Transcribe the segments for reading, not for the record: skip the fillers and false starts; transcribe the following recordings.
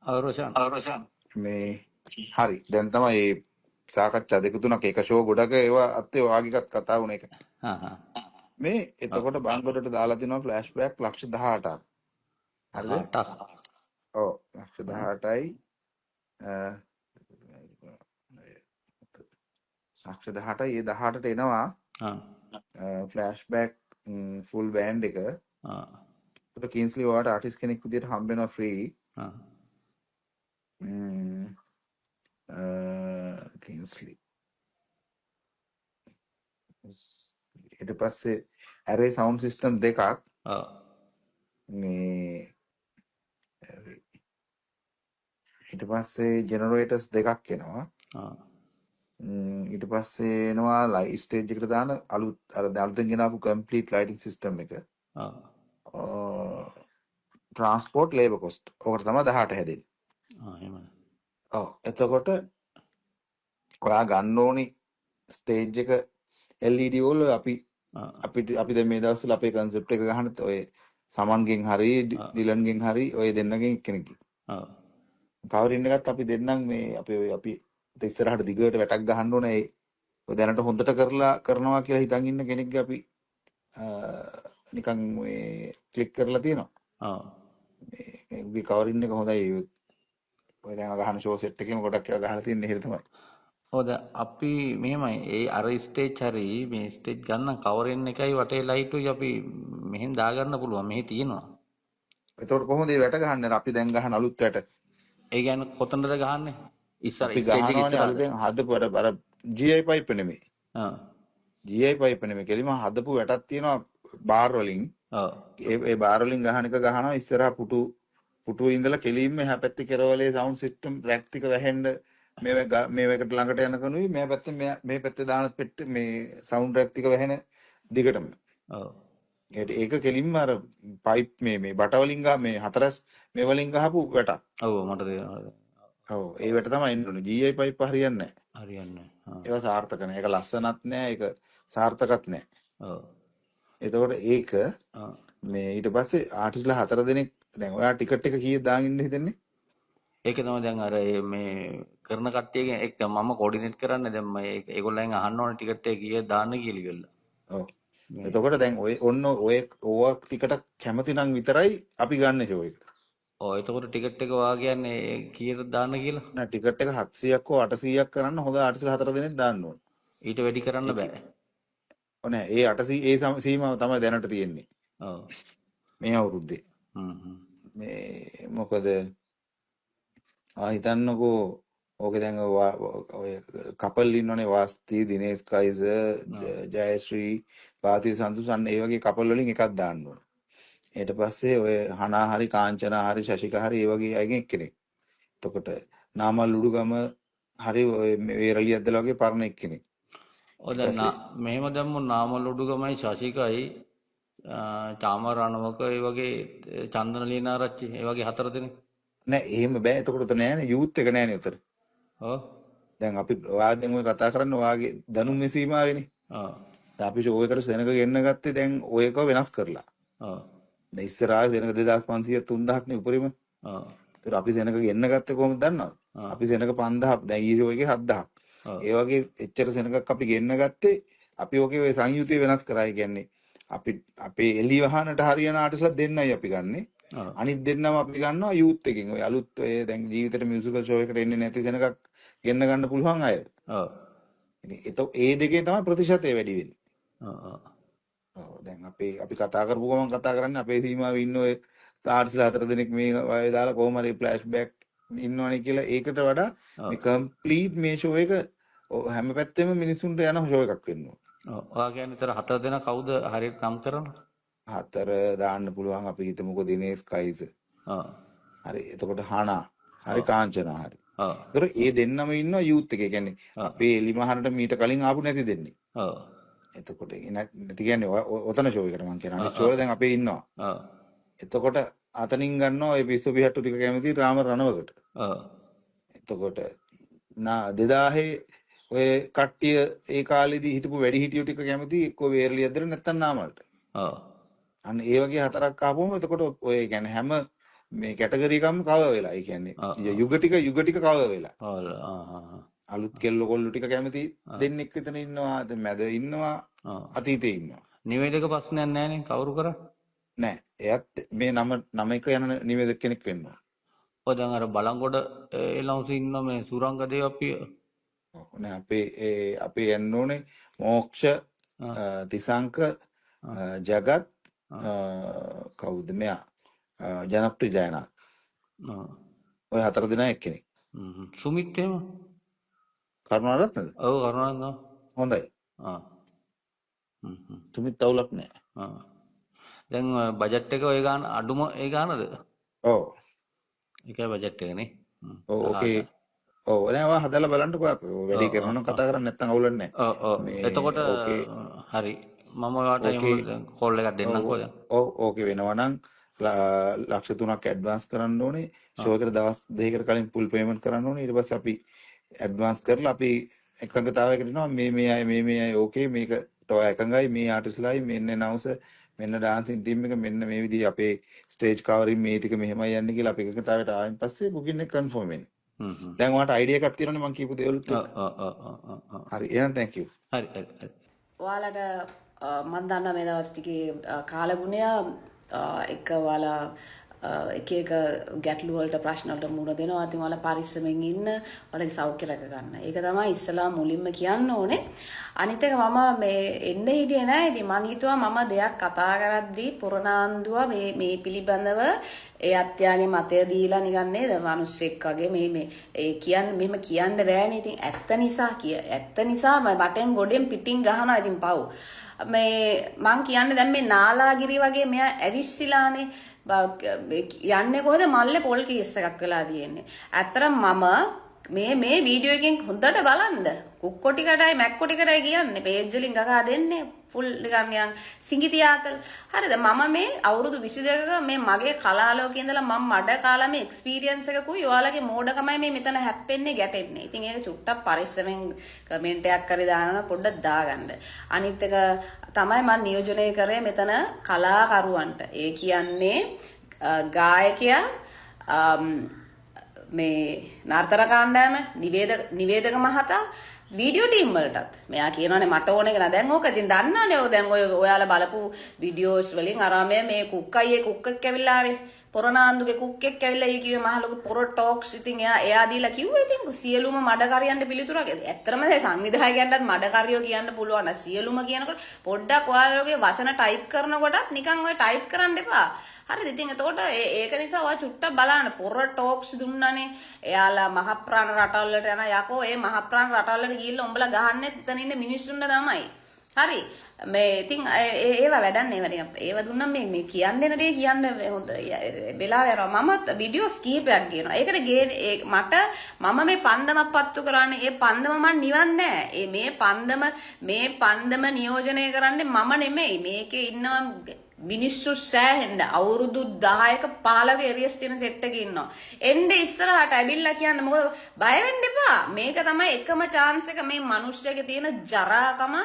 ඔව් රොෂාන්. මේ හරි දැන් තමයි මේ සාකච්ඡා දෙක තුනක් එක ෂෝ ගොඩක ඒවා අත්තේ ඔයාගේකත් කතා වුණ එක. හා හා. මේ එතකොට බංගොඩට දාලා තිනවා ෆ්ලෑෂ් බෑක් ලක්ෂ 18ක්. හරිද? 18ක්. ඔව් ලක්ෂ 18යි ලක්ෂ 18යි ඒ 18ට එනවා හා ෆ්ලෑෂ් බෑක් ෆුල් බෑන්ඩ් එක. හා ඒකට කින්ස්ලි ඔයාට ආටිස්ට් කෙනෙක් විදියට හම්බ වෙනවා ෆ්‍රී. හා. කින්ස්ලි ඊට පස්සේ ඇරේ සවුන්ඩ් සිස්ටම් දෙකක්. ඔව්. මේ ඊට පස්සේ ජෙනරේටර්ස් දෙකක් එනවා. ආ. ඊට පස්සේ එනවා ලයි ස්ටේජ් එකට දාන අලුත් අර අලුතෙන් ගෙනාපු කම්ප්ලීට් ලයිටින් සිස්ටම් එක. ඔව්. Transport labour cost. ඕකට තමයි 18 හැදෙන්නේ. ආ එහෙමයි. ඔව් එතකොට ඔයා ගන්න ඕනි ස්ටේජ් එක LED වල අපි ආ අපි අපි දැන් මේ දවස්වල අපේ කන්සෙප්ට් එක ගහන ඔය සමන්ගෙන් හරි ආ ඩිලන්ගෙන් හරි ඔය දෙන්නගෙන් එක්කෙනෙක්ගෙන්. ඔව්. කවරින් එකත් අපි දෙන්නම් මේ අපේ ඔය අපි ඉස්සරහට දිගට වැටක් ගහන්න ඕනේ. ඒ ඔය දැනට හොඳට කරලා කරනවා කියලා හිතන් ඉන්න කෙනෙක්ගේ අපි නිකන් මේ ක්ලික් කරලා තියෙනවා. ඔව්. මේ උගේ කවරින් එක හොඳයි. ඔය දැන් ගහන ෂෝ සෙට් එකේම ගොඩක් ඒවා ගහලා තියෙන්නේ එහෙම තමයි. ඔව් දැන් අපි මෙහෙමයි ඒ අර ස්ටේජ් හරි මේ ස්ටේජ් ගන්න කවරින් එකයි වටේ ලයිටුයි අපි මෙහෙන් දාගන්න පුළුවන්. මෙහෙ තියෙනවා. එතකොට කොහොමද මේ වැට ගහන්නේ? අපි දැන් ගහන අලුත් වැට. ඒ කියන්නේ කොතනද ගහන්නේ? ඉස්සර අපි ස්ටේජ් එක ගහනවානේ ඉස්සරහද? අලුතෙන් හදපු අර අර GI pipe නෙමෙයි. ආ. GI pipe නෙමෙයි. කෙලිම හදපු වැටක් තියෙනවා බාර් වලින්. ඔව්. ඒ ඒ බාර් වලින් ගහන එක ගහනවා ඉස්සරහා පුටු පුටුවේ ඉඳලා කෙලින්ම එහා පැත්තේ කෙරවලේ සවුන්ඩ් සිස්ටම් රැක් ටික වැහෙන්න මේ මේ එකට ළඟට යනකනුයි මේ පැත්තේ මේ පැත්තේ දාන පෙට්ට මේ සවුන්ඩ් රැක් ටික වැහෙන දිගටම. ඔව්. ඒක කෙලින්ම අර පයිප් මේ මේ බට වලින් ගහ මේ හතරස් මේ වලින් ගහපු වැටක්. ඔව් මට තේරෙනවා. ඔව් ඒ වැට තමයි එන්න ඕනේ. GI pipe හරියන්නේ නැහැ. හරියන්නේ නැහැ. ආ. ඒවා සාර්ථක නැහැ. ඒක ලස්සනත් නෑ. ඒක සාර්ථකත් නෑ. ඔව්. එතකොට ඒක ආ. මේ ඊට පස්සේ ආටිස්ට්ලා හතර දෙනෙක් දැන් ඔයා ටිකට් එක කීයක් දාන් ඉන්න හිතන්නේ? ඒක තමයි දැන් අර මේ කරන කට්ටියගෙන් එක්ක මම කෝඩිනේට් කරන්නේ. දැන් මම ඒගොල්ලන් අහන්න ඕනේ ටිකට් එක කීයක් දාන්න කියලා ඉවරලා. ඔව්. මේ එතකොට දැන් ඔය ඔන්න ඔය ඕවා ටිකට කැමති නම් විතරයි අපි ගන්න ෂෝ එක. ඔව් එතකොට ටිකට් එක ඔයා කියන්නේ කීයට දාන්න කියලා? නෑ ටිකට් එක 700ක් හෝ 800ක් කරන්න හොඳ ආටිස්ට්ලා හතර දෙනෙක් දාන්න ඕන. ඊට වැඩි කරන්න ඒක බෑ. ඔව් නෑ ඒ 800 ඒ සීමාව තමයි දැනට තියෙන්නේ. ඔව්. මේ අවුරුද්දේ. හ්ම් හ්ම්. මේ මොකද ආ හිතන්නකෝ ඕකේ දැන් ඔය කපල් ඉන්නවනේ වාස්ති දිනේෂ් කයිසර් ඔව්. ජයශ්‍රී පාතිල් සන්තුෂ් අන්න ඒ වගේ කපල් වලින් එකක් දාන්න ඕන. ඊට පස්සේ ඔය හනා හරි කාංචනා හරි ශශික හරි ඒ වගේ අයගෙන් එක්කෙනෙක්. එතකොට නාමල් උඩුගම හරි ඔය වේරලිය ඇද්දලා වගේ පරණ එක්කෙනෙක්. ඔව් ඊට දැන් පස්සේ මෙහෙම දැම්මොත් නාමල් උඩුගමයි ශශිකයි චාමර රණවක ඒ වගේ චන්දන ලීනාරච්චි ඒ වගේ හතර දෙනෙක්. නෑ එහෙම බෑ. එතකොට උතන නෑනේ යූත් එක නෑනේ උතන. ඔව්. දැන් අපි ඔයා දැන් ඔය කතා කරන්නේ ඔයාගේ දැනුමේ සීමාවෙනේ. ඔව්. දැන් අපි ෂෝ එකට සෙනඟ ගෙන්න ගත්තේ දැන් ඔය එක වෙනස් කරලා. ඔව්. දැන් ඉස්සර ආවේ සෙනඟ 2500 3000ක් නේ උපරිම. ඔව්. ඒතර අපි සෙනඟ ගෙන්න ගත්තේ කොහොමද දන්නවද? ඔව්. අපි සෙනඟ 5000ක් දැන් ඊ ෂෝ එකේ 7000ක්. ඔව්. ඒ වගේ එච්චර සෙනඟක් අපි ගෙන්න ගත්තේ අපි ඔකේ ඔය සංයුතිය වෙනස් කරා. ඒ කියන්නේ අපි අපේ එලි වහනට හරියන ආටිස්ට්ලා දෙන්නයි අපි ගන්නෙ. ඔව්. අනිත් දෙන්නම අපි ගන්නවා යූත් එකෙන්. ඔය අලුත් ඔය දැන් ජීවිතේට මියුසිකල් ෂෝ එකට එන්නේ නැති සෙනඟක් ගෙන්න ගන්න පුළුවන් අය. ඔව්. ඉතින් ඒ දෙකේ තමයි ප්‍රතිශතය වැඩි වෙන්නේ. ඔව් ඔව්. ඔව් දැන් අපේ අපි කතා කරපු ගමන් කතා කරන්නේ අපේ සීමාවේ ඉන්න ඔය ආටිස්ට්ලා හතර දෙනෙක් මේ වගේ දාලා කොහොම හරි ෆ්ලෑෂ් බෑක් ඉන්නවනේ කියලා ඒකට වඩා ඔව්. මේ කම්ප්ලීට් මේ ෂෝ එක හැම පැත්තෙම මිනිසුන්ට යන ෂෝ එකක් වෙන්න ඕන. ඔව්. ඔයා කියන්නේ ඒතර හතර දෙනා කවුද හරියට නම් කරන්නේ? හතර දාන්න පුළුවන් අපි හිතමුකෝ දිනේෂ් කයිසර්. ඔව්. හරි එතකොට හනා හරි ඔව්. කාංචනා හරි. ඔව්. ඒතර ඒ දෙන්නම ඉන්නවා යූත් එකේ. කියන්නේ ඔව්. අපේ එලිමහනට මීට කලින් ආපු නැති දෙන්නේ. ඔව්. එතකොට ඒ නැති කියන්නේ ඔතන ෂෝ එකට මං කියන්නේ. ඔව් අනිත් ෂෝ ඔව්. වල දැන් අපේ ඉන්නවා. ඔව්. එතකොට අතනින් ගන්නවා ඔය පිස්සු පිහට්ටු ටික කැමති රාම රණවකට. ඔව්. එතකොට නා 2000 ඔය කට්ටිය ඒ කාලේදී හිටපු වැඩිහිටියෝ ටික කැමති එක්කෝ වේරලිය ඇදලා නැත්තම් නාමල්ට. ඔව්. අන්න ඒ වගේ හතරක් ආපුවම එතකොට ඔය කියන්නේ හැම මේ කැටගරි එකම කවර් වෙලා. ඒ කියන්නේ ඔව් ඔව්. යුග ටික යුග ටික කවර් වෙලා. ඔව් ආ ආ අලුත් කෙල්ල කොල්ලෝ ටික කැමති ආ. දෙන්නෙක් විතර ඉන්නවා. දැන් මැද ඉන්නවා. ඔව්. අතීතේ ඉන්නවා. නිවේදක ප්‍රශ්නයක් නැහැ නේ කවුරු කරා? නෑ. එයත් මේ නම නම එක යන නිවේදක කෙනෙක් වෙන්න ඕන. ඔය දැන් අර බලංගොඩ එලවුන්ස් ඉන්න මේ සුරංග දේවප්පිය. ඔව් නෑ අපේ ඒ අපේ යන්න ඕනේ මෝක්ෂ ආ තිසංක ආ ජගත් ආ කවුද මෙයා ජනප්‍රිය ජයනාත්. ආ. ඔය හතර දෙනා එක්කෙනෙක්. හ්ම්. සුමිත් එහෙම? කරුණාරත්නද? ඔව් කරුණාරත්න. හොඳයි. ආ. හ්ම් හ්ම්. සුමිත් අවුලක් නෑ. ආ. දැන් ඔය බජට් එක ඔය ගාන අඩුම ඒ ගානද? ඔව්. ඒකයි බජට් එක නේ. හ්ම්. ඔව් ඕකේ 18. ඔව් නෑ ඔයා හදලා බලන්නකෝ අපි. ඔය වැඩි ඔව් කරනවා ඔව් නම් ඔව්. කතා කරන්න නැත්නම් අවුලක් නෑ. ඔව් ඔව්. මේ එතකොට ඕකේ හරි. මම ඔයාට එහෙම ඕකේ දැන් කෝල් එකක් ඔව් දෙන්නම්කෝ දැන්. ඔව් ඕකේ වෙනවා නම් ලක්ෂ 3ක් ඇඩ්වාන්ස් කරන්න ඕනේ. ආ. ෂෝ එකට දවස් 2කට කලින් ෆුල් පේමන්ට් කරන්න ඕනේ. ඊට පස්සේ අපි ඇඩ්වාන්ස් කරලා අපි එකඟතාවයකට එනවා. මේ මේ අය මේ මේ අය ඕකේ මේකට ඔයා එකඟයි මේ ආටිස්ට්ලායි මෙන්න ඇනවුන්සර් මෙන්න ඩාන්සින් ටීම් එක මෙන්න මේ විදිහේ අපේ ස්ටේජ් කවරින් මේ ටික මෙහෙමයි යන්නේ කියලා අපි එකඟතාවයට ආවෙන් පස්සේ බුකින් එක කන්ෆර්ම් වෙන්නේ. හ්ම් හ්ම්. දැන් ඔයාට අයිඩියා එකක් තියෙනවනේ මං කියපු දේවලුත් ඔව් එක්ක. ඔව් ඔව් ඔව් ඔව් ඔව්. හරි එහෙනම් thank you. හරි හරි හරි. ඔයාලට මං දන්නා මේ දවස් ටිකේ කාලගුණය එක ඔයාලා එක එක ගැටලු වලට ප්‍රශ්න වලට මුහුණ දෙනවා. ඉතින් ඔයාලා පරිස්සමෙන් ඉන්න, ඔයාලගේ සෞඛ්‍ය රැක ගන්න. ඒක තමයි ඉස්සලා මුලින්ම කියන්න ඕනේ. අනිත් එක මම මේ එන්න හිටියේ නෑ. ඉතින් මං හිතුවා මම දෙයක් කතා කරද්දී පුරණාන්දුවා මේ මේ පිළිබඳව ඒ අත්යාගේ මතය දීලා නිකන් නේද මිනිස්සෙක් වගේ මේ මේ ඒ කියන්න මෙහෙම කියන්න බෑනේ. ඉතින් ඇත්ත නිසා කිය ඇත්ත නිසා මම වටෙන් ගොඩෙන් පිටින් ගහනවා. ඉතින් පව්. මේ මං කියන්නේ දැන් මේ නාලාගිරි වගේ මෙයා ඇවිස්සිලානේ යන්නේ කොහෙද මල්ලේ පොල් කේස් එකක් වෙලා තියෙන්නේ. ඇත්තටම මම මේ මේ වීඩියෝ එකෙන් හොඳට බලන්න. කුක්කො ටිකටයි මැක්කො ටිකටයි කියන්නේ පේජ් වලින් ගගා දෙන්නේ ෆුල් නිකන් නිකන් සිඟිති ආතල්. හරිද? මම මේ අවුරුදු 22ක මේ මගේ කලාලෝකේ ඉඳලා මම මඩ කාලා මේ එක්ස්පීරියන්ස් එකකුයි ඔයාලගේ මෝඩකමයි මේ මෙතන හැප්පෙන්නේ ගැටෙන්නේ. ඉතින් ඒක චුට්ටක් පරිස්සමෙන් කමෙන්ට් එකක් හරි දානවා පොඩ්ඩක් දාගන්න. අනිත් එක තමයි මම නියෝජනය කරේ මෙතන කලාකරුවන්ට. ඒ කියන්නේ ගායකයා මේ නර්තන කණ්ඩායම නිවේදක මහතා වීඩියෝ ටීම් වලටත් මෙයා කියනවානේ මට ඕන එක නෑ. දැන් ඕක ඉතින් දන්නවනේ ඔය දැන් ඔය ඔයාලා බලපු වීඩියෝස් වලින් අර මේ මේ කුක්කයි ඒ කුක්කෙක් ඇවිල්ලා ආවේ පොරනාන්දුගේ කුක්කෙක් ඇවිල්ලා ඒ කිව්වේ මහ ලොකු පොර ටෝක්ස්. ඉතින් එයා එයා දීලා කිව්වේ ඉතින් සියලුම මඩ කරියන්ට පිළිතුරක්. ඇත්තටම දැන් සංවිධායකයන්ටත් මඩ කරියෝ කියන්න පුළුවන් නෑ. සියලුම කියනකොට පොඩ්ඩක් ඔයාලගේ වචන ටයිප් කරනකොටත් නිකන් ඔය ටයිප් කරන්න එපා. හරිද? ඉතින් එතකොට ඒක නිසා ඔයා චුට්ටක් බලන්න පොර ටෝක්ස් දුන්නානේ. එයාලා මහ ප්‍රාණ රටවල් වලට යන යකෝ ඒ මහ ප්‍රාණ රටවල් වලට ගිහිල්ලා උඹලා ගහන්නේ එතන ඉන්න මිනිස්සුන්ට තමයි. හරි. මේ ඉතින් ඒවා වැඩක් නෑ. ඒවා නිකන් ඒවා දුන්නම් මේ මේ කියන්න එන දේ කියන්න හොඳ වෙලාව යනවා. මමත් වීඩියෝස් කිහිපයක් ගේනවා. ඒකට ගේන මට මම මේ පන්දමක් පත්තු කරන්නේ ඒ පන්දම මං නිවන්නේ නෑ. ඒ මේ පන්දම නියෝජනය කරන්නේ මම නෙමෙයි. මේකේ ඉන්නවා මිනිස්සු සෑහෙන්න අවුරුදු 10ක 15ක එරියස් තියෙන සෙට් එකේ ඉන්නවා. එන්න ඉස්සරහට ඇවිල්ලා කියන්න මොකද බය වෙන්න එපා. මේක තමයි එකම චාන්ස් එක මේ මිනිස්සුගේ තියෙන ජරාකම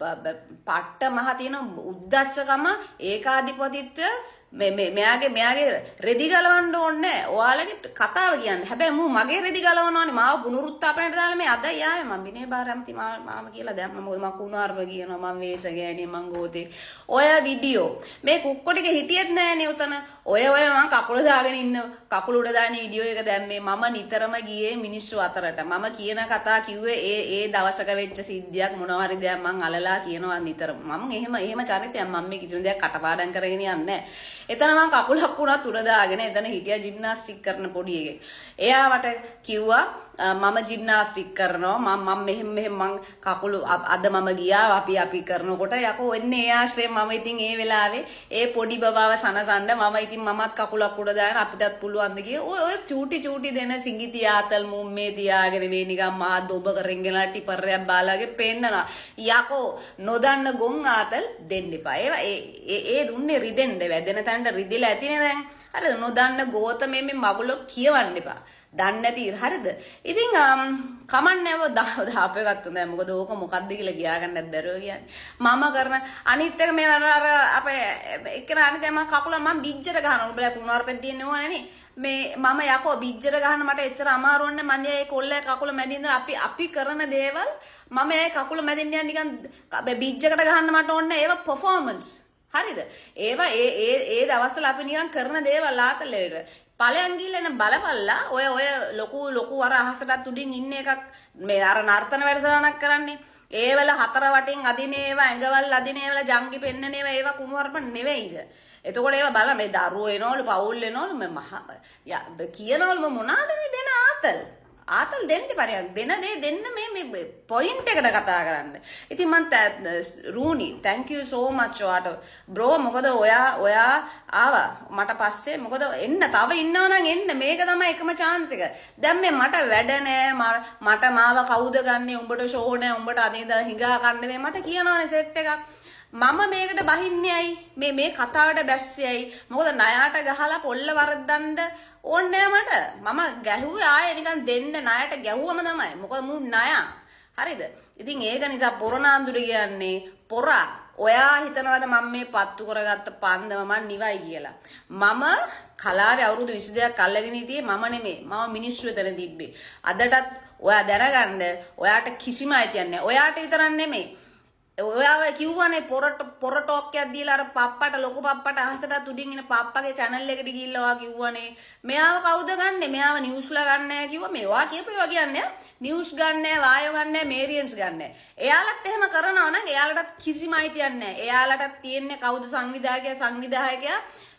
පට්ට මහ තියෙන උද්දච්චකම ඒකාධිපතිත්වය මේ මේ මෙයාගේ මෙයාගේ රෙදි ගලවන්න ඕනේ නෑ. ඔයාලගේ කතාව කියන්න. හැබැයි මූ මගේ රෙදි ගලවනවානේ. මාව පුනරුත්ථාපනයට දාලා මේ අදයි ආවේ මං විනය බාරම්ති මාම කියලා දැන් මම මොකද මං කුණාර්ම කියනවා මං වේස ගෑණිය මං ගෝතේ. ඔය වීඩියෝ මේ කුක්කො ටික හිටියෙත් නෑනේ උතන. ඔය ඔය මං කකුල දාගෙන ඉන්න කකුල උඩ දාන වීඩියෝ එක දැම්මේ මම නිතරම ගියේ මිනිස්සු අතරට. මම කියන කතා කිව්වේ ඒ ඒ දවසක වෙච්ච සිද්ධියක් මොනවා හරි දෙයක් මං අලලා කියනවා නිතරම. මම එහෙම එහෙම චරිතයක් මම මේ කිසිම දෙයක් කටපාඩම් කරගෙන යන්නේ නෑ. එතන මං කකුලක් වුණත් උඩ දාගෙන එතන හිටියා ජිම්නාස්ටික් කරන පොඩි එකෙක්. එයා මට කිව්වා මම ජිම්නාස්ටික් කරනවා මම මම මෙහෙම මෙහෙම මං කකුල අද මම ගියා අපි අපි කරනකොට යකෝ එන්නේ ඒ ආශ්‍රයෙන් මම ඉතින් ඒ වෙලාවේ ඒ පොඩි බබාව සනසන්න මම ඉතින් මමත් කකුලක් උඩ දාගෙන අපිටත් පුළුවන් ද කිය ඔය ඔය චූටි චූටි දෙන සිඟිති ආතල් මුම් මේ තියාගෙන මේ නිකන් මහා දොබ කරගෙන ගෙනලා ටිපරයක් බාලාගේ පෙන්නනවා. යකෝ නොදන්න ගොන් ආතල් දෙන්න එපා. ඒවා ඒ ඒ ඒ දුන්නේ රිදෙන්න වැදෙන තැනට රිදිලා ඇතිනේ දැන්. හරිද? නොදන්න ගෝතමේ මේ මගුල කියවන්න එපා. දන්නේ නැති හරිද? ඉතින් කමන්නේ ඔය දාපු එකත් හොඳයි. මොකද ඕක මොකද්ද කියලා කියා ගන්නත් බැරුව කියන්නේ. මම කරන අනිත් එක මේ අර අර අපේ එක්කෙනා අනිත් එක මම කකුල මම බිජ්ජට ගහනවා. උඹලා කුණාරපෙන් තියෙන ඕනේ නේ. මේ මම යකෝ බිජ්ජට ගහන්න මට එච්චර අමාරු වන්නේ මං ඒ කොල්ලේ කකුල මැදින් අපි අපි කරන දේවල් මම ඒ කකුල මැදින් යන නිකන් බිජ්ජකට ගහන්න මට ඕනේ ඒවා පර්ෆෝමන්ස්. හරිද? ඒවා ඒ ඒ ඒ දවස්වල අපි නිකන් කරන දේවල් ආතලෙට. ඵලයන් ගිහිල්ලා එන බලපල්ලා ඔය ඔය ලොකු ලොකු අර අහසටත් උඩින් ඉන්න එකක් මේ අර නර්තන වැඩසටහනක් කරන්නේ. ඒවල හතර වටින් අදින ඒවා ඇඟවල් අදින ඒවල ජංගි පෙන්නන ඒවා ඒවා කුණුහරුප නෙවෙයිද? එතකොට ඒවා බලන්න මේ දරුවෝ එනවලු පවුල් එනවලු මේ මහ කියනවලු මොනවාද මේ දෙන ආතල්. ආතල් දෙන්න එපා ටිකක්. දෙන දේ දෙන්න මේ මේ පොයින්ට් එකට කතා කරන්න. ඉතින් මං රූනි, thank you so much ඔයාට බ්‍රෝ. මොකද ඔයා ඔයා ආවා මට පස්සේ. මොකද එන්න තව ඉන්නවා නම් එන්න, මේක තමයි එකම චාන්ස් එක. දැන් මේ මට වැඩ නෑ, මට මාව කවුද ගන්නෙ, උඹට ෂෝ නෑ, උඹට අද ඉඳලා හිඟා කන්න මේ මට කියනවනේ සෙට් එකක්. මම මේකට බහින්නේ ඇයි? මේ මේ කතාවට බැස්සේ ඇයි? මොකද ණයාට ගහලා පොල්ල වරද්දන්න ඕනේ නෑ මට. මම ගැහුවේ ආයේ නිකන් දෙන්න ණයට ගැහුවම තමයි. මොකද මූ ණයා. හරිද? ඉතින් ඒක නිසා පොරනාඳුර කියන්නේ පොරා. ඔයා හිතනවාද මම මේ පත්තු කරගත්ත පන්දම මං නිවයි කියලා? මම කලාවේ අවුරුදු 22ක් අල්ලගෙන හිටියේ මම නෙමෙයි. මම මිනිස්සු එතන තිබ්බේ. අදටත් ඔයා දැනගන්න, ඔයාට කිසිම අයිතියක් නෑ. ඔයාට විතරක් නෙමෙයි. ඔයා ඔය කිව්වනේ පොරට පොර ටෝක් එකක් දීලා අර පප්පට ලොකු පප්පට අහසටත් උඩින් ඉන පප්පගේ චැනල් එකට ගිහිල්ලා ඔයා කිව්වනේ මෙයාව කවුද ගන්නෙ, මෙයාව නිවුස් ලා ගන්න නෑ කිව්වා. මේ ඔයා කියපු ඒවා කියන්නේ නිවුස් ගන්න නෑ, වායෝ ගන්න නෑ, මේරියන්ස් ගන්න නෑ. එයාලත් එහෙම කරනවා නම් එයාලටත් කිසිම අයිතියක් නෑ. එයාලටත් තියෙන්නේ කවුද සංවිධායකයා, සංවිධායකයා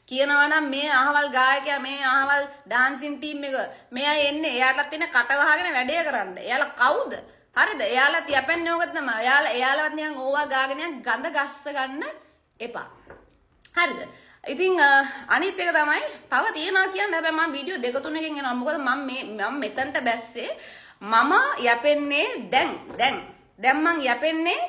කියනවා නම් මේ අහවල් ගායකයා, මේ අහවල් ඩාන්සින් ටීම් එක මේ අය එන්නේ. එයාටත් තියෙන කට වහගෙන වැඩේ කරන්න. එයාලා කවුද? හරිද? එයාලත් යැපෙන්නේ ඕක තමයි. එයාලා එයාලවත් නිකන් ඕවා ගාගෙන යන් ගඳ ගස්ස ගන්න එපා. හරිද? ඉතින් අනිත් එක තමයි තව තියනවා කියන්න. හැබැයි මම වීඩියෝ දෙක තුනකින් එනවා. මොකද මම මේ මම මෙතනට බැස්සේ මම යැපෙන්නේ දැන් දැන් දැන් මං යැපෙන්නේ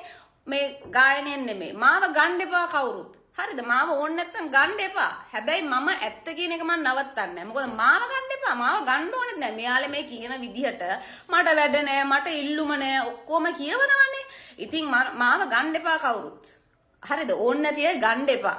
මේ ගායනයෙන් නෙමෙයි. මාව ගන්න එපා කවුරුත්. හරිද? මාව ඕන නැත්නම් ගන්න එපා. හැබැයි මම ඇත්ත කියන එක මං නවත්තන්නේ නෑ. මොකද මාව ගන්න එපා. මාව ගන්න ඕනෙත් නෑ. මෙයාලා මේ කියන විදිහට මට වැඩ නෑ, මට ඉල්ලුම නෑ, ඔක්කොම කියවනවනේ. ඉතින් මාව ගන්න එපා කවුරුත්. හරිද? ඕන නැති අය ගන්න එපා.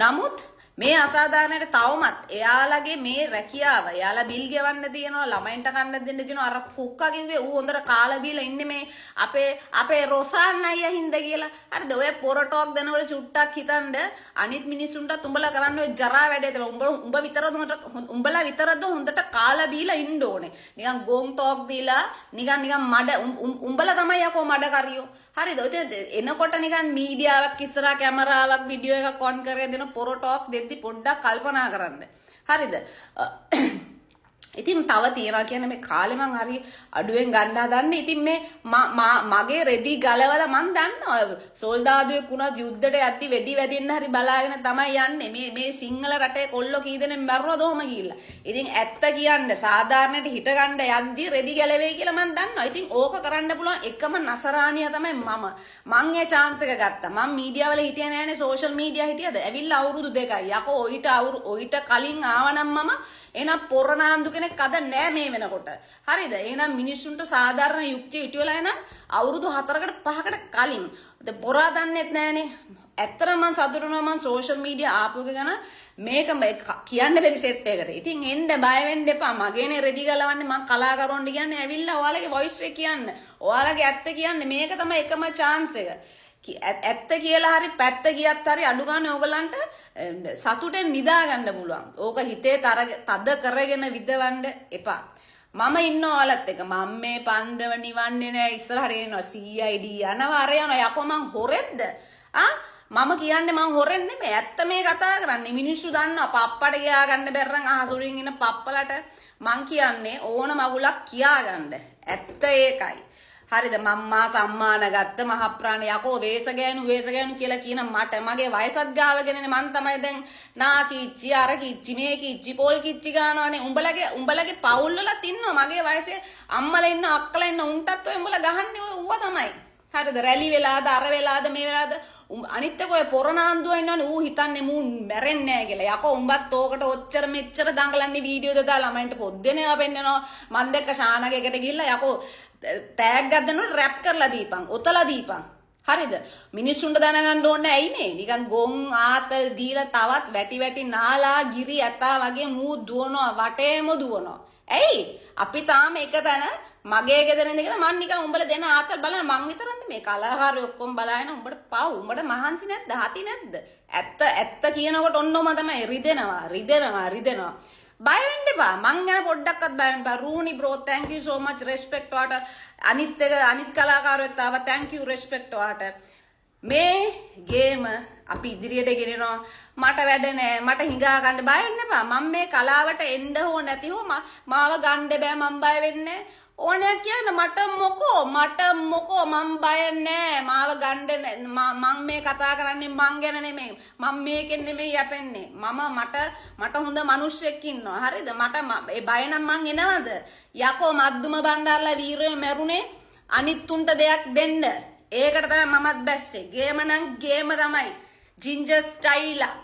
නමුත් මේ අසාධාරණයට තවමත් එයාලගේ මේ රැකියාව, එයාලා බිල් ගෙවන්න තියෙනවා, ළමයින්ට කන්න දෙන්න තියෙනවා. අර කුක්කා කිව්වේ ඌ හොඳට කාලා බීලා ඉන්නේ මේ අපේ අපේ රොසාන් අයියා හින්දා කියලා. හරිද? ඔය පොර ටෝක් දෙනකොට චුට්ටක් හිතන්න අනිත් මිනිස්සුන්ටත් උඹලා කරන්න ඔය ජරා වැඩේ තමයි. උඹ උඹ විතරද හොඳට, උඹලා විතරද හොඳට කාලා බීලා ඉන්න ඕනේ? නිකන් ගෝන් ටෝක් දීලා නිකන් නිකන් මඩ උඹලා තමයි යකෝ මඩ කරියෝ. හරිද? ඔය එනකොට නිකන් මීඩියාවක් ඉස්සරහා කැමරාවක් වීඩියෝ එකක් ඔන් කරගෙන දෙන පොර ටෝක් දෙද්දි පොඩ්ඩක් කල්පනා කරන්න. හරිද? ඉතින් තව තියනවා කියන්නේ මේ කාලේ මං හරි අඩුවෙන් ගන්න හදන්නේ. ඉතින් මේ මගේ රෙදි ගලවලා මං දන්නවා සොල්දාදුවෙක් වුණත් යුද්ධයට යද්දි වෙඩි වැදින්න හරි බලාගෙන තමයි යන්නේ. මේ මේ සිංහල රටේ කොල්ලෝ කී දෙනෙක් මැරුණාද ඔහොම ගිහිල්ලා. ඉතින් ඇත්ත කියන්න සාධාරණයට හිට ගන්න යද්දි රෙදි ගැලවෙයි කියලා මං දන්නවා. ඉතින් ඕක කරන්න පුළුවන් එකම නසරානියා තමයි මම. මං ඒ චාන්ස් එක ගත්තා. මං මීඩියා වල හිටියේ නෑනේ, සෝෂල් මීඩියා හිටියද? ඇවිල්ලා අවුරුදු 2යි. යකෝ ඔయిత ඔయిత කලින් ආවනම් මම එහෙනම් පොරනාන්දු කෙනෙක් අද නෑ මේ වෙනකොට. හරිද? එහෙනම් මිනිස්සුන්ට සාධාරණ යුක්තිය ඉටු වෙලා එනම් අවුරුදු 4කට 5කට කලින්. දැන් පොරා දන්නෙත් නෑනේ. ඇත්තටම මං සතුටු වෙනවා මං සෝෂල් මීඩියා ආපු එක ගැන. මේක කියන්න බැරි සෙට් එකකට. ඉතින් එන්න බය වෙන්න එපා. මගේනේ රෙදි ගලවන්නේ මං කලාකරුවන්ට කියන්නේ ඇවිල්ලා ඔයාලගේ වොයිස් එක කියන්න. ඔයාලගේ ඇත්ත කියන්න. මේක තමයි එකම චාන්ස් එක. ඇත්ත කියලා හරි පැත්ත ගියත් හරි අඩු ගානේ ඕගලන්ට සතුටෙන් නිදා ගන්න පුළුවන්. ඕක හිතේ තද කරගෙන විදවන්න එපා. මම ඉන්න ඔයාලත් එක්ක. මම මේ පන්දව නිවන්නේ නෑ. ඉස්සරහට එනවා CID යනවා අර යනවා. යකෝ මං හොරෙද්ද? ආ මම කියන්නේ මං හොරෙන් නෙමෙයි. ඇත්ත මේ කතා කරන්නේ. මිනිස්සු දන්නවා පප්පට ගියා ගන්න බැරි නම් අහසුරින් ඉන්න පප්පලට මං කියන්නේ ඕන මගුලක් කියා ගන්න. ඇත්ත ඒකයි. හරිද? මම්මා සම්මාන ගත්ත මහ ප්‍රාණ යකෝ වේස ගෑනු වේස ගෑනු කියලා කියන මට මගේ වයසත් ගාවගෙනනේ මං තමයි දැන් නා කිච්චි අර කිච්චි මේ කිච්චි පොල් කිච්චි ගානවනේ. උඹලගේ උඹලගේ පවුල් වලත් ඉන්නවා මගේ වයසේ අම්මලා ඉන්න අක්කලා ඉන්න උන්ටත් ඔය උඹලා ගහන්නේ ඔය ඌවා තමයි. හරිද? රැලි වෙලාද, අර වෙලාද, මේ වෙලාද? අනිත් එක ඔය පොරනාන්දුව ඉන්නවනේ, ඌ හිතන්නේ මූ මැරෙන්නේ නෑ කියලා. යකෝ, උඹත් ඕකට ඔච්චර මෙච්චර දඟලන්නේ, වීඩියෝ දාලා ළමයින්ට පොත් දෙනවා පෙන්නනවා. මං දැක්ක ශානගේ එකට ගිහිල්ලා, යකෝ තෑග්ගක් දෙනකොට රැප් කරලා දීපන්, ඔතලා දීපන්. හරිද? මිනිස්සුන්ට දැනගන්න ඕනේ ඇයි මේ නිකන් ගොන් ආතල් දීලා තවත් වැටි වැටි නාලා ගිරි ඇතා වගේ මූ දුවනවා, වටේම දුවනවා. ඇයි? අපි තාම එක තැන මගේ ගෙදර ඉඳගෙන මං නිකන් උඹලා දෙන ආතල් බලන මං විතරන්නේ, මේ කලාකාරයෝ ඔක්කොම බලාගෙන. උඹට පව්, උඹට මහන්සි නැද්ද? හති නැද්ද? ඇත්ත ඇත්ත කියනකොට ඔන්නෝම තමයි රිදෙනවා, රිදෙනවා, රිදෙනවා. බය වෙන්න එපා. මං ගැන පොඩ්ඩක්වත් බය වෙන්න එපා. රූනි bro, thank you so much, respect ඔයාට. අනිත් එක අනිත් කලාකාරයොත් ආවා, thank you, respect ඔයාට. මේ ගේම අපි ඉදිරියට ගෙනෙනවා. මට වැඩ නෑ, මට හිඟා ගන්න. බය වෙන්න එපා. මම මේ කලාවට එන්න හෝ නැති හෝ මාව ගන්න බෑ. මං බය වෙන්නේ ඕනයක් කියන්න. මට මොකෝ, මට මොකෝ, මං බය නෑ. මාව ගන්න මං මේ කතා කරන්නේ මං ගැන නෙමෙයි. මං මේකෙන් නෙමෙයි යැපෙන්නේ. මම මට මට හොඳ මිනිස්සෙක් ඉන්නවා, හරිද? මට ඒ බය නම් මං එනවද? යකෝ, මද්දුම බණ්ඩාරලා වීරයෝ මැරුණේ අනිත් උන්ට දෙයක් දෙන්න. ඒකට තමයි මමත් බැස්සේ. ගේම නම් ගේම තමයි. ජින්ජර් ස්ටයිලා.